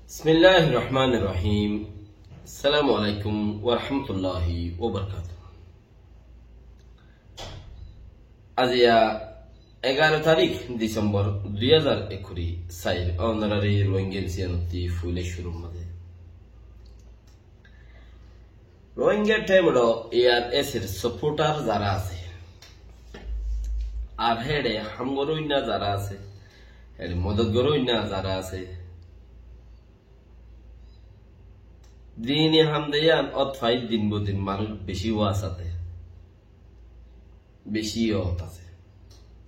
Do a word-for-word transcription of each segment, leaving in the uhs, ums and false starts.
Bismilláhir Rohmánir Rohím. Assalamu aláikum wa rahmatulláhi wa barakátuhu. Aziya egaró tarík Disembor dui házar ekkuri sair, onorari Rohingya N C N ottí fuile cúrur mazé. Rohingya Thaimor A R S or supporter zara asé, ar héçe ham goróinna zara asé, héçe modot goróinna zara asé, dini ham de yián ót fai din bodin manúic beci wá asé, beci ót asé,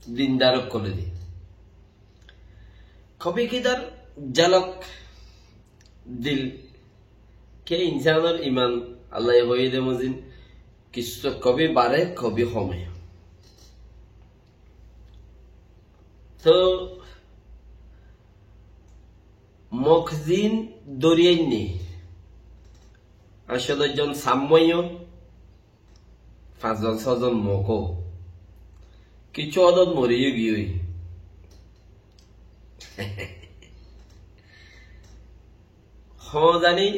dindar ókkole di. Kobhi kidhar jalok dil ke insánor iman, Allaye hoiyé de mozin, kissú kobhi bare, kobhi home. Toh mok zin dóri ainné, añctó doc zon sammoiyó, fañs zon só zon mok ó, kissú odot moriyó giyói. Hó zani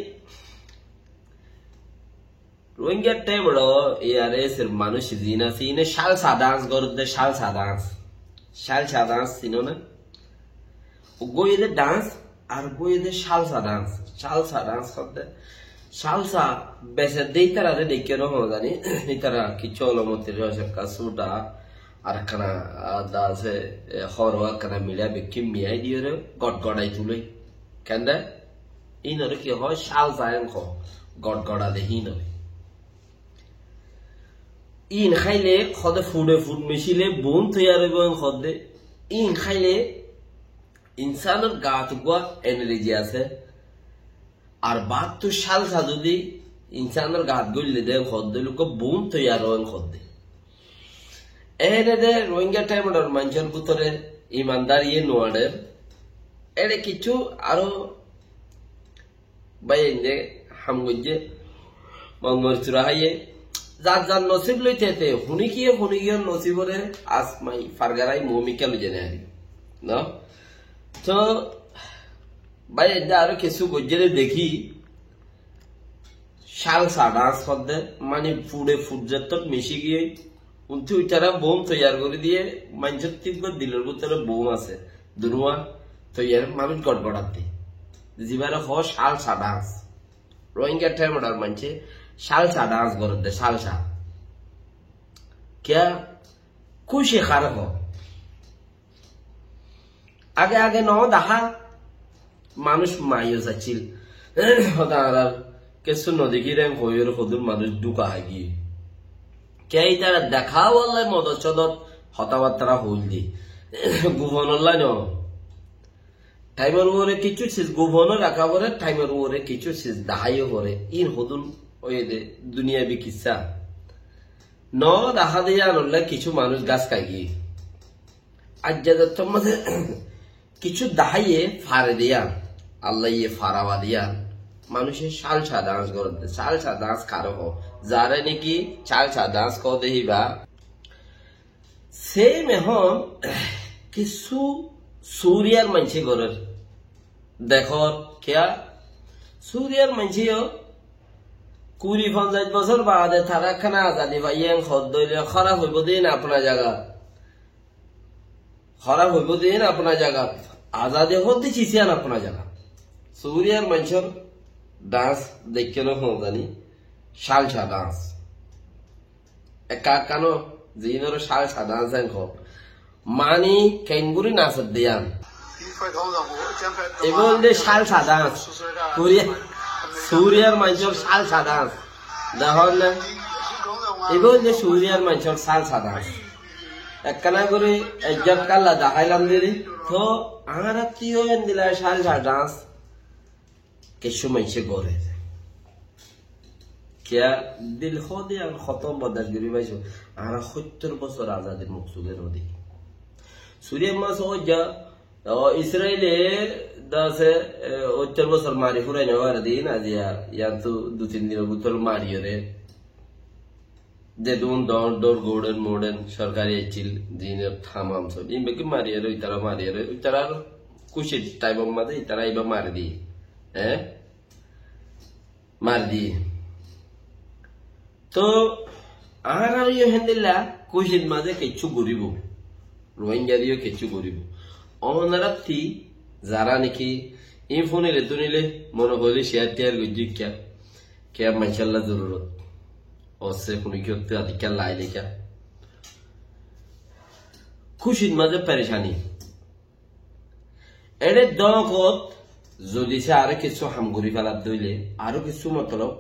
Rohingya Thaimor A R S or manúic zin asé, ine salsa dance gorédde, salsa dance. Salsa dance sino na? Uggwá óilde dance, ar uggwá óilde salsa dance. Salsa dance hoódde. Salsa besedde ítarare deikké no hó zani. Ítara kissú olomotir hoó, ekka suda, ar ekkana, ah, da asé, e, horo ekkana mila bekkín miyai diyóre gotgotai tulé. Kende? Ínore ki hoó? Salsa en hoó. Gotgota de hínore. Ín háile hoódde fuçe fuç micile bum toiyar óibo en hoódde. Ín háile insánor gat uggwá energy asé. Ar battú salsa zodi insánor gat goille de en hoódde, uggwá bum toiyar ó en hoódde. Ene de Rohingya Thaimor or maincór bútore imandar iye no añçer. Ere kissú aró bái ende ham goijjé, mok moric tura háiye, zar zar nosib loi tete, huni kiye, huni kiye nosibore asmai fargarai mumikka loi zene ari. No? Toh bái ende aró kissú goijjé de dekí, salsa dance hoódde, mani fuçe fuç zettót mici giyé, untú ítara bom toiyar gorí diyé, maincór tíbba dilor bútore bom asé, dunuwa toiyar manúic gotgotaddé. Zibare hoó salsa dance. Rohingya Thaimor or maincé salsa dance gorédde, salsa. Kiyá? Kúci hare hoó. Age age no dahá, manúic maiyus accíl. Hoda añárar kessú no dekír en hoiyóre hodún manúic dúka háigiye. Kiyá ítara dekábolla modot sodot hotábattara hoilde. Gufonolla no. Thaimor uore kissú sis gufono raká fore, thaimor uore kissú sis daháiyo fore. Ín hodún óiye de duniyabi kissá. No dahá de yíanolla kissú manúic gas háigiye. Aijja zettót mazé kissú daháiye fare de yían, Allaye farawa de yían, manúice salsa dance gorédde. Salsa dance hare hoó? Zare niki salsa dance hoó de híba. Same ehón kissú Suriyar maincé gorér. Dekór, kiyá? Suriyar maincé yó kuri fonzaic bosór baade tará ekkán azadi faiyé en hoódde óile hóraf óibo de ín apna zagat. Hóraf óibo de ín apna zagat. Azadi hoódde sis yían apna zagat. Suriyar maincór dance deikké no hoó zani, salsa dance. Ekka ekka no, ziínore salsa dance en hoó. Mani kengori nasedde yían. Ibá óilde salsa dance. Koriya, Suriyar maincór salsa dance. Dehón né? Ibá óilde Suriyar maincór salsa dance. Ekkana gorí ekzot kalla daháilam deri. Toh añárattú yó endilla salsa dance kessú maincé goré. Kiyá? Dil hoó de añára hoto bordac gorí faiccí. Añára hóttor bosór azadir muk sóge no dekí. Suriyar mazé óija, o, Israile de asé, e, hóttor bosór mari furai no fare de ín, aijja yíantu dui tin dinor bútore mariyóre zedún dhoóñr dhoóñr gourden mourden sorkari accíl, ziínor tamam sob ín bekkín mariyóre, ítara mariyóre, ítarar kúcir thaimor mazé ítara íba mari diyé. E? Mari diyé. Toh añárar yó héndilla kúcir mazé kiccú goríbou. Ruáingar yó kiccú goríbou. Ónarattí zará néki iín fúnile túnile mone hoilé ciyar tiyar goijjó kiyá? Kiyá maincólla zorurot ósse, fúni kiyóttu adikká laile kiyá? Kúcir mazé perecani. Eçé dókot zodi sá aró kissú ham gorí feladde óile, aró kissú motolob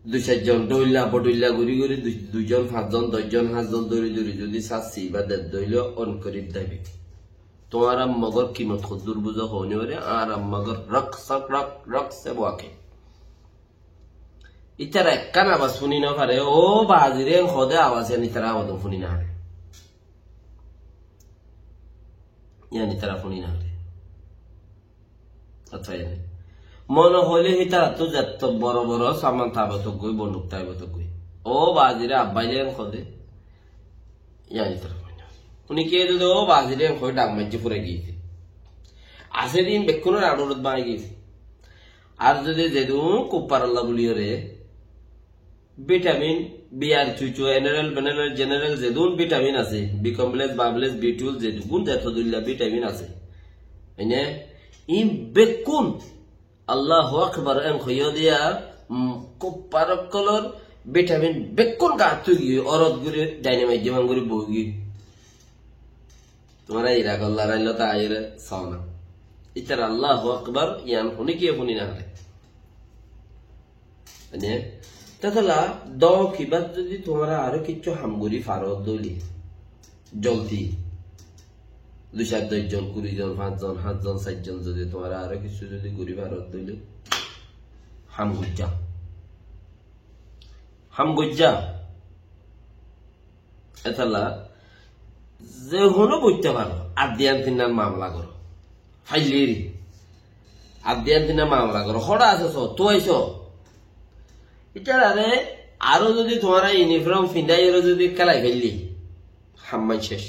dui sair zon dhoilla bodhoilla gorí gorí dui, dui zon, fañs zon, doc zon, háñt zon dóri dóri zodi sá sibá dedde óile on gorí daibe. Tuáñra Mogor kimot hoddúr buzó hoóni óre, añára Mogor rok sok rok rok se boake. Ítara ekkán abas fúni no fare, ó bazire en hodé abas iyan ítara abadon fúni no fare. Iyan ítara fúni no fare. Aca, iyan. Mone hoilé hítarattú zetto boro boro saman táibo toggoi, bonduk táibo toggoi. Ó bazire abbaile en hodé. Iyan ítara fúni no fare. Fúni kiyé zodi ó bazire en hoi dhak maijjé fúrai giyé. Asé din bekkúnor añçurot báñgi giyé. Ar zodi zedún kupparalla buliyóre vitamin, B R, cucu, eneral, beneral, general, zedún vitamin asé, B complex, bablex, B twelve, zedún zeto dóilla vitamin asé. Mane, in bekkún Allahu Akbar en hoiyó diya, um, kuppar okkolor vitamin bekkún gattú giyé, orot gori dynamite jeman gori bogi. Tuáñra Irakor lorai lóta aiyóre sóna. Ítara Allahu Akbar, iyan fúni kiyé fúni no fare. Mane, tetala dók ibát zodi tuáñra aró kissú ham gorí faro dóile, zoldi. Dui sair doc zon, kuri zon, fañs zon, háñt zon, sair zon zodi tuáñra aró kissú zodi gorí faro dóile, ham goijjá. Ham goijjá. Etalla ze hono boitte faro, ar diyan tinnan mamala goro. Failliri. Ar diyan tinnan mamala goro. Hoçé asó so, tuáñi so. Itarare aró zodi tuáñra uniform findai aró zodi kélai faille, hamman cec.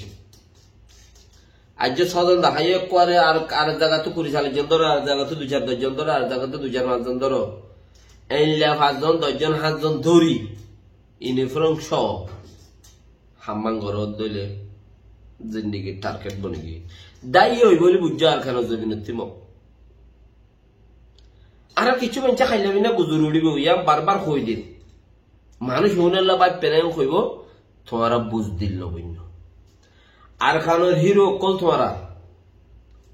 Aijjó só zon deháiyo ekkuare, ar, ar zagattú kuri sallic zon dóro, ar zagattú dui sair doc zon dóro, ar zagattú dui sair fañs zon dóro. Eilla fañs zon, doc zon, háñt zon dóri. Uniform só hamman goró dóile zindigir target boni giyé. Daiye óibo buli buijjó Arkanor zobinottí Mog. Aró kissú maincé háilla bina guzori uçíbo, yián barbar hoi dir. Manúic húnella báiffere hoibo, tuáñra buz dil no boinno. Arkanor hiro okkol tuáñra.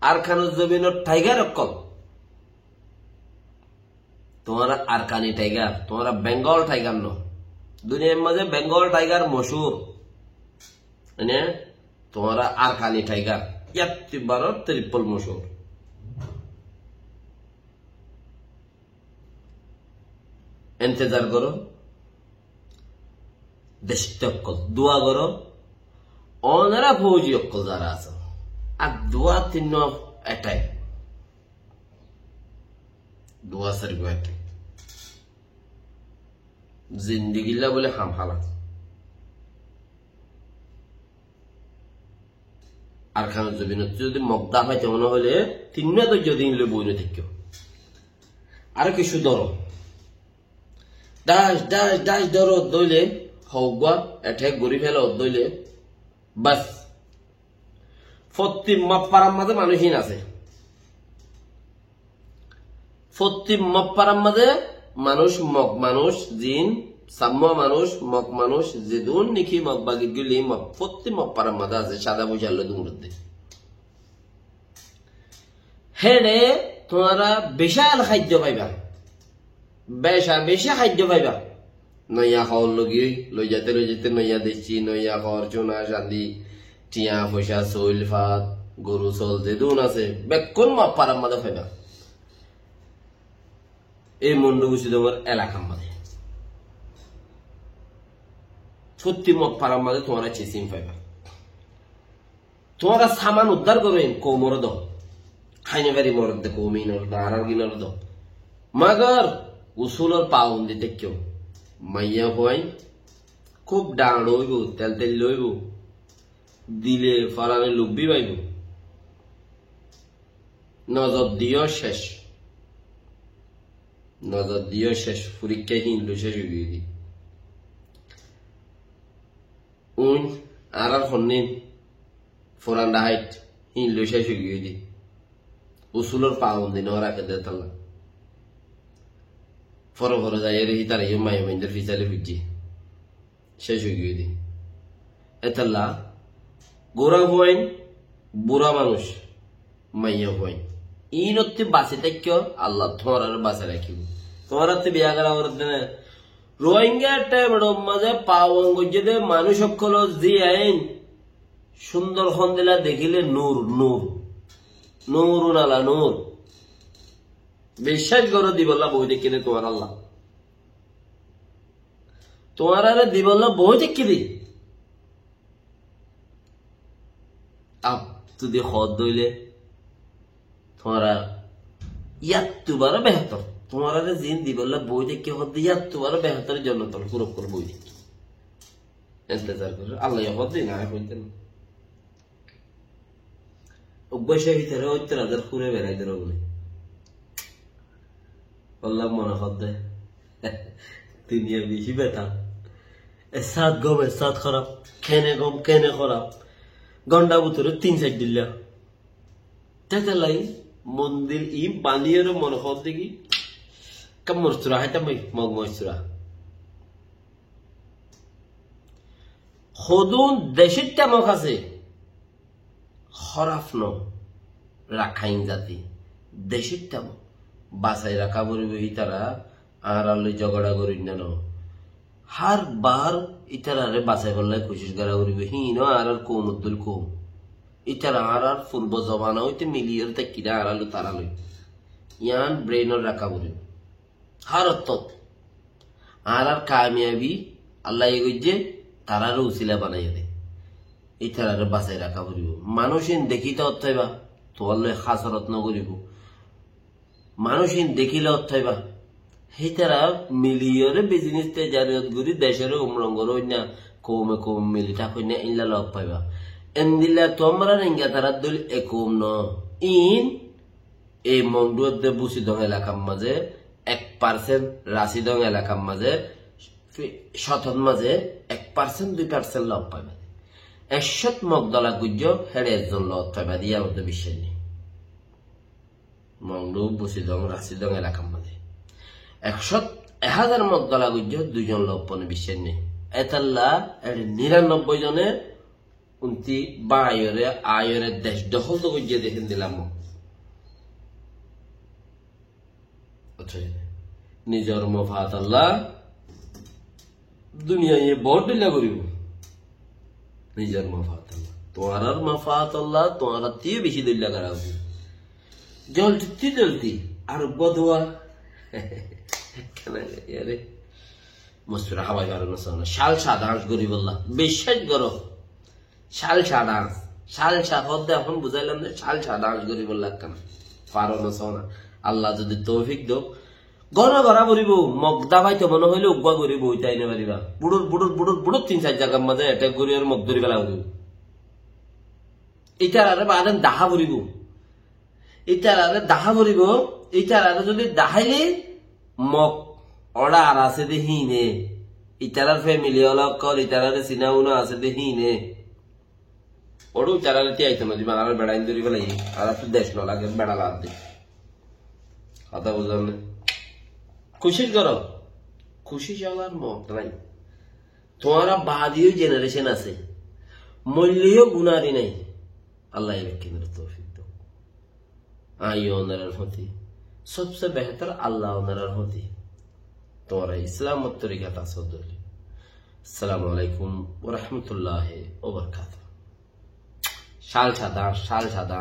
Arkanor zobinor tiger okkol. Tuáñra Arkani tiger, tuáñra Bengal tiger no. Duniyair mazé Bengal tiger mochúr. Mane, tuáñra Arkani tiger. Yatti baror triple mochúr. Entezar goró. Deshto okkol, dua goró. Onora fouji okkol zara asó. Ar dua tinno attack. Dua sari gua attack. Zindigilla bole ham hala. Arkanor zobinot zodi Mog dá faite mone hoile, tinno dóijjo din loi boi no táikko. Aró kissú dóro. Dac, dac, dac dóro dóile, hoggua, attack gorí felo dóile, bas. Fottí Mog farar mazé manúic in asé. Fottí Mog farar mazé manúic, Mog manúic, zin, Samma manúic, Mog manúic, zedún niki Mog bagir guli, Mog, fottí Mog farar mazé asé, sada foicá loi dumuredde. Héçe tuáñra bical háiddo faiba. Beca beci háiddo faiba. Noiya hoor logi, loi zaite loi zaite noiya decci, noiya hoor, cuna, candi, tiañ, foicá, soil, fat, goru, sol, zedún asé, bekkún Mog farar mazé faiba. Ei Mondu Gusidongor elakar mazé. Fottí Mog farar mazé tuáñra cisim faiba. Tuáñra saman uddar goró, koumoré do. Háinefari morot de, koumi inoré do, añárar ginoré do. Magor usulor pabondi táikko. Maiyafuain kúb dhañr óibo, teltella óibo. Dile forane lubbi faibo. Nozor diyó cec. Nozor diyó céc, forikká híin loi céc ói giyói de. Uin añárar honnín furan dahait híin loi céc ói giyói de. Usulor pabondi no raké de étalla. Fore fore zaiyóre hítara yó maiyafuaindor fisali fuijjé. Céc ói giyói de. Étalla gura fuain, bura manúic, maiyafuain. Iínottú basi táikko, Allah tuáñrare basi rakíbo. Tuáñrattú biya gora gorédde né. Rohingya thaimor mazé pabon goijjé de manúic ókkol zi ain cúndor hondilla dekíle nur, nur. Nurun ala nur. Biccác goró dibolla boói táikké de tuáñralla. Tuáñrare dibolla boói táikké de. Ab, tui de hoódde óile, tuáñra yáttu baró behétor. Tuáñrare ziín dibolla boói táikké hoódde yáttu baró behétor jonnotor húr ókkol boói táikké. Entezar goró. Allah ye hoódde na, hoódde na. Uggwá cóhid ore óttor házar kure berai dóro bóli. Hollám mone hoódde. Duniya beci beta. E sát gom, e sát hóraf. Kene gom, kene hóraf. Gonda bútore tin sair dilla. Tétellai mondir i bañdiyóre mone hoódde ki, ka mostura háitam bái, mog mostura. Hodún decóitta mok asé, hóraf no, Rakháin zati, decóitta mok basai raká foribó, ítara añárar loi zogora goróinna no. Hár bar ítarare basaibálla kucíc gorá foribó, híin ó añárar koumor dóil koum. Ítara añárar furbo zomana óite miliyóre táikki de añárar loi tará loi. Yián brain ot raká foribó. Hár ottót. Añárar kamiyabi Allaye goijjé, tarare usila banaiyóre. Ítarare basai raká foribó. Manúic in dekíte ottóiba, tuáñr loi hásorot no goríbo. Manúic in dekíle ottóiba. Hítara miliyóre bizines tejariyot gorí, decóre umrong goróinna, koume koume mili tákoinna, ílla lok faiba. Endilla tuáñra Rohingya tarár dóil e koum no. Iín Ei Mongdu edde Busidong elakar mazé ek parsent, Rasidong elakar mazé fi-, cótot mazé ek parsent, dui parsent lok faiba. Ekcót Mog dola goijjó, héçe ezzon lok faiba de, yían ottu biccác nái. Mongdu, Busidong, Rasidong elakar mazé ekcót, ek házar Mog dola goijjó, duizon lok faiba de biccác nái. Étalla eçe niranobboi zone Unti báñiyore, aiyore dec dohól do goijjé de héndilla Mog. Accá, nizor mofatolla duniyaiye bout dhoilla goribo. Nizor mofatolla. Tuáñrar mofatolla, tuáñrattí beci dhoilla gora ucit. Zoldittí zoldi, ar uggwá dua. Ekkena, yare. Mostura hábai faro na, só na. Cál sadá añc goribolla. Biccác goro. Cál sadá añc. Cál sa-, hoódde ehón buzailam de, cál sadá añc goribolla ekkena. Faro na, só na. Allah zodi toufik douk. Gona gora foribo, Mog dabaito mone hoile uggwá gori boitái no fariba. Buçur, buçur, buçur, buçur tin sair zagar mazé attack gori ar Mog dóri fela foribo. Itarare baden dahá foribo. Itarare dahá foribo, itarare zodi daháile Mog, óra ar asé de híine, itarar family ókkol, itarare sina-una asé de híine. Óra itarare tiyaito no diba, añárar beçain dóri felaiyé, añárattú dec no lage, beça lage de. Hotá buzón né? Kucíc goró, kucíc ólar mok nai. Tuáñra baadiyo generation asé, moilleyó gunári nai. Allah ye bekkúnore toufik douk. Añí onorar foti, sobse behétor Allah onorar foti. Tuáñra Islamor torikát asó dóilla. Assalamu alaikum wa rahmatullahi wa barakatuhu. Cál sadá, cál sadá.